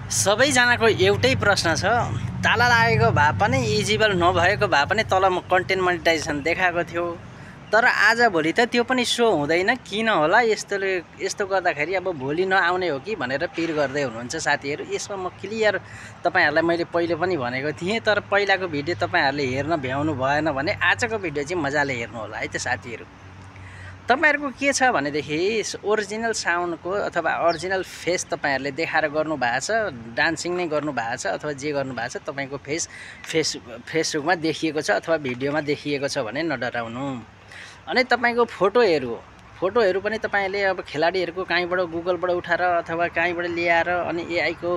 सबैजनाको एउटै प्रश्न छ। ताला लागेको भए पनि इजिबल नभएको भए पनि तल कन्टेन्ट मोनेटाइजेसन देखाएको थियो, तर आजभोलि त त्यो पनि सो हुँदैन। किन होला यस्तो गर्दाखेरि? अब भोलि नआउने हो कि भनेर पिर गर्दै हुनुहुन्छ साथीहरू। यसमा म क्लियर तपाईँहरूलाई मैले पहिले पनि भनेको थिएँ, तर पहिलाको भिडियो तपाईँहरूले हेर्न भ्याउनु भएन भने आजको भिडियो चाहिँ मजाले हेर्नु होला है त साथीहरू। तपाईहरुको के छ भनेदेखि ओरिजिनल साउन्डको अथवा ओरिजिनल फेस तपाईहरुले देखाएर गर्नु भएको छ, डान्सिङ नै गर्नु भएको छ अथवा जे गर्नु भएको छ, तपाईको फेसबुकमा देखिएको छ अथवा भिडियोमा देखिएको छ भने नडराउनु। अनि तपाईको फोटोहरु पनि तपाईले अब खेलाडीहरुको कहीँबाट गुगलबाट उठाएर अथवा कहीँबाट ल्याएर अनि एआई को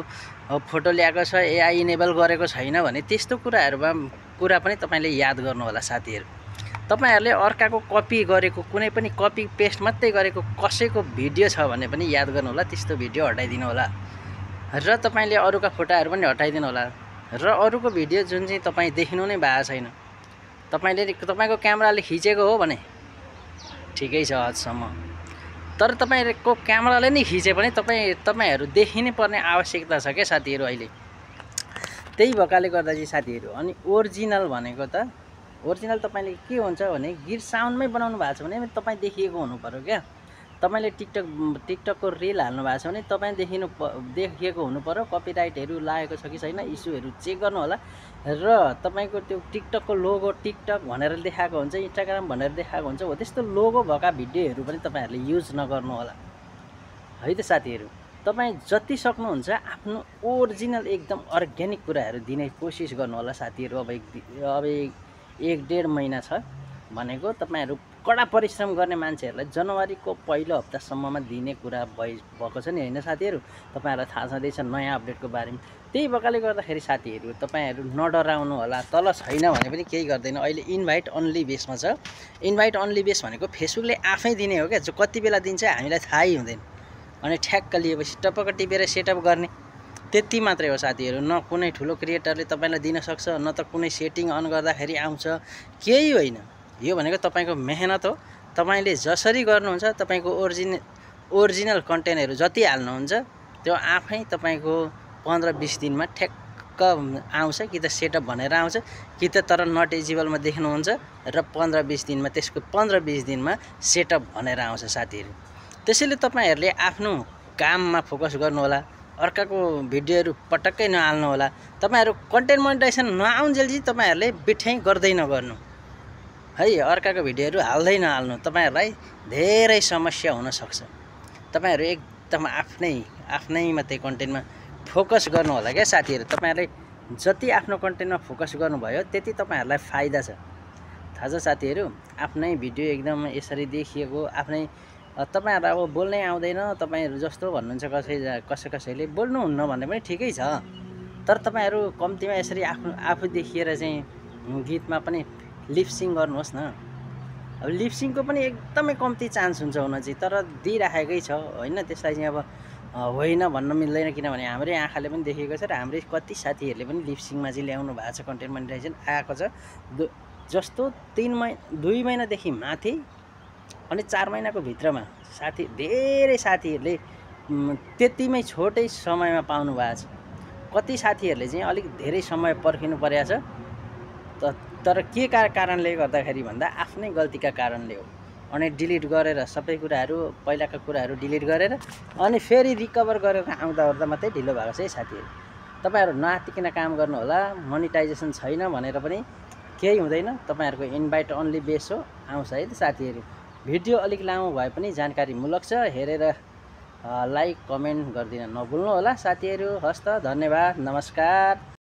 फोटो ल्याएको छ, एआई इनेबल गरेको छैन भने त्यस्तो कुरा पनि तपाईले याद गर्नु होला साथीहरु। तपाईहरुले अर्काको कपी गरेको कुनै पनि कपी पेस्ट मात्रै गरेको कसैको भिडियो छ भने पनि याद गर्नु होला, त्यस्तो भिडियो हटाइदिनु होला र तपाईले अरूका फोटोहरु पनि हटाइदिनु होला। र अरूको भिडियो जुन चाहिँ तपाई देखिनु नै भएको छैन, तपाईको क्यामेराले खिचेको हो भने ठिकै छ हदसम्म, तर तपाईको क्यामेराले नै खिचे पनि तपाईहरु देखिनै पर्ने आवश्यकता छ के साथीहरु अहिले। त्यही भएकाले गर्दा चाहिँ साथीहरु, अनि ओरिजिनल भनेको त ओरिजिनल तपाईले के हुन्छ भने गिर साउन्डमै बनाउनु भएको छ भने तपाई देखिएको हुनु पर्यो क्या। तपाईले टिकटकको रिल हाल्नु भएको छ भने तपाई देखिएको हुनु पर्यो। कपिराइटहरु लागेको छ कि छैन इस्युहरु चेक गर्नु होला। र तपाईको त्यो टिकटकको लोगो टिकटक भनेर देखाएको हुन्छ, इन्स्टाग्राम भनेर देखाएको हुन्छ, हो त्यस्तो लोगो भएका भिडियोहरु पनि तपाईहरुले युज नगर्नु होला है त साथीहरु। तपाई जति सक्नुहुन्छ आफ्नो ओरिजिनल एकदम अर्ग्यानिक कुराहरु दिने कोसिस गर्नु होला साथीहरु। अब 1-1.5 महिना छ भनेको तपाईहरु कडा परिश्रम गर्ने मान्छेहरुलाई जनवरीको पहिलो हप्तासम्ममा दिने कुरा भएको छ नि हैन साथीहरु। तपाईहरुलाई थाहा छँदै छ नयाँ अपडेटको बारेमा। त्यही भएकाले गर्दाखेरि साथीहरु तपाईहरु नडराउनु होला। तल छैन भने पनि केही गर्दैन, अहिले इन्भाइट अन्ली बेसमा छ। इन्भाइट अन्ली बेस भनेको फेसबुकले आफै दिने हो क्या, जो कति बेला दिन्छ हामीलाई थाहै हुँदैन। अनि ठ्याक्क लिएपछि टपक्क टिपेर सेटअप गर्ने, त्यति मात्रै हो साथीहरु। न कुनै ठुलो क्रिएटरले तपाईलाई दिन सक्छ, न त कुनै सेटिङ अन गर्दाखेरि आउँछ, केही होइन। यो भनेको तपाईको मेहनत हो। तपाईले जसरी गर्नुहुन्छ तपाईको ओरिजिनल कन्टेन्टहरु जति हाल्नुहुन्छ त्यो आफै तपाईको 15-20 दिनमा ठ्याक्क आउँछ। कि त सेटअप भनेर आउँछ, कि त तर नट इजिबलमा देख्नुहुन्छ र 15-20 दिनमा त्यसको 15-20 दिनमा सेटअप भनेर आउँछ साथीहरु। त्यसैले तपाईहरुले आफ्नो काममा फोकस गर्नु होला, अर्काको भिडियोहरु पटक्कै नहाल्नु होला। तपाईहरु कन्टेन्ट मोनेटाइजेसन नआउन्जेल चाहिँ तपाईहरुले बिठै गर्दै नगर्नु है। अर्काको भिडियोहरु हाल्दै नहाल्नु, तपाईहरुलाई धेरै समस्या हुन सक्छ। तपाईहरु एकदम आफ्नै मात्रै कन्टेन्टमा फोकस गर्नु होला क्या साथीहरु। तपाईहरुले जति आफ्नो कन्टेन्टमा फोकस गर्नुभयो त्यति तपाईहरुलाई फाइदा छ, थाहा छ साथीहरु। आफ्नै भिडियो एकदम यसरी देखिएको आफ्नै तपाईहरुलाई अब बोल्नै आउँदैन तपाईहरु जस्तो भन्नुहुन्छ, कसैले बोल्नुहुन्न भन्ने पनि ठिकै छ, तर तपाईहरु कम्तीमा यसरी आफू देखिएर चाहिँ गीतमा पनि लिपसिङ गर्नुहोस् न। अब लिपसिङको पनि एकदमै कम्ती चान्स हुन्छ हुन चाहिँ, तर दिइराखेकै छ हैन। त्यसलाई चाहिँ अब होइन भन्न मिल्दैन, किनभने हाम्रै आँखाले पनि देखेको छ र हाम्रै कति साथीहरुले पनि लिपसिङमा चाहिँ ल्याउनु भएको छ, कन्टेन्ट मोनेटाइजेसन आएको छ। जस्तो 2 महिनादेखि माथि अनि 4 महिनाको भित्रमा धेरै साथीहरुले त्यतिमै छोटै समयमा पाउनु भएको छ। कति साथीहरुले चाहिँ अलिक धेरै समय पर्खिनु परेको छ, तर के कारणले गर्दाखेरि भन्दा आफ्नै गल्तीका कारणले हो। अनि डिलिट गरेर सबै कुराहरु पहिलाका कुराहरु डिलिट गरेर अनि फेरि रिकभर गरेर आउँदा मात्रै ढिलो भएको छ है साथीहरु। तपाईहरु नआत्तिकिन काम गर्नु होला। मोनेटाइजेसन छैन भनेर पनि केही हुँदैन, तपाईहरुको इन्भाइट अन्ली बेस हो, आउँछ है त साथीहरु। भिडियो अलिक लामो भए पनि जानकारीमूलक छ, हेरेर लाइक कमेन्ट गर्दिन नभुल्नु होला साथीहरु। हस्त धन्यवाद, नमस्कार।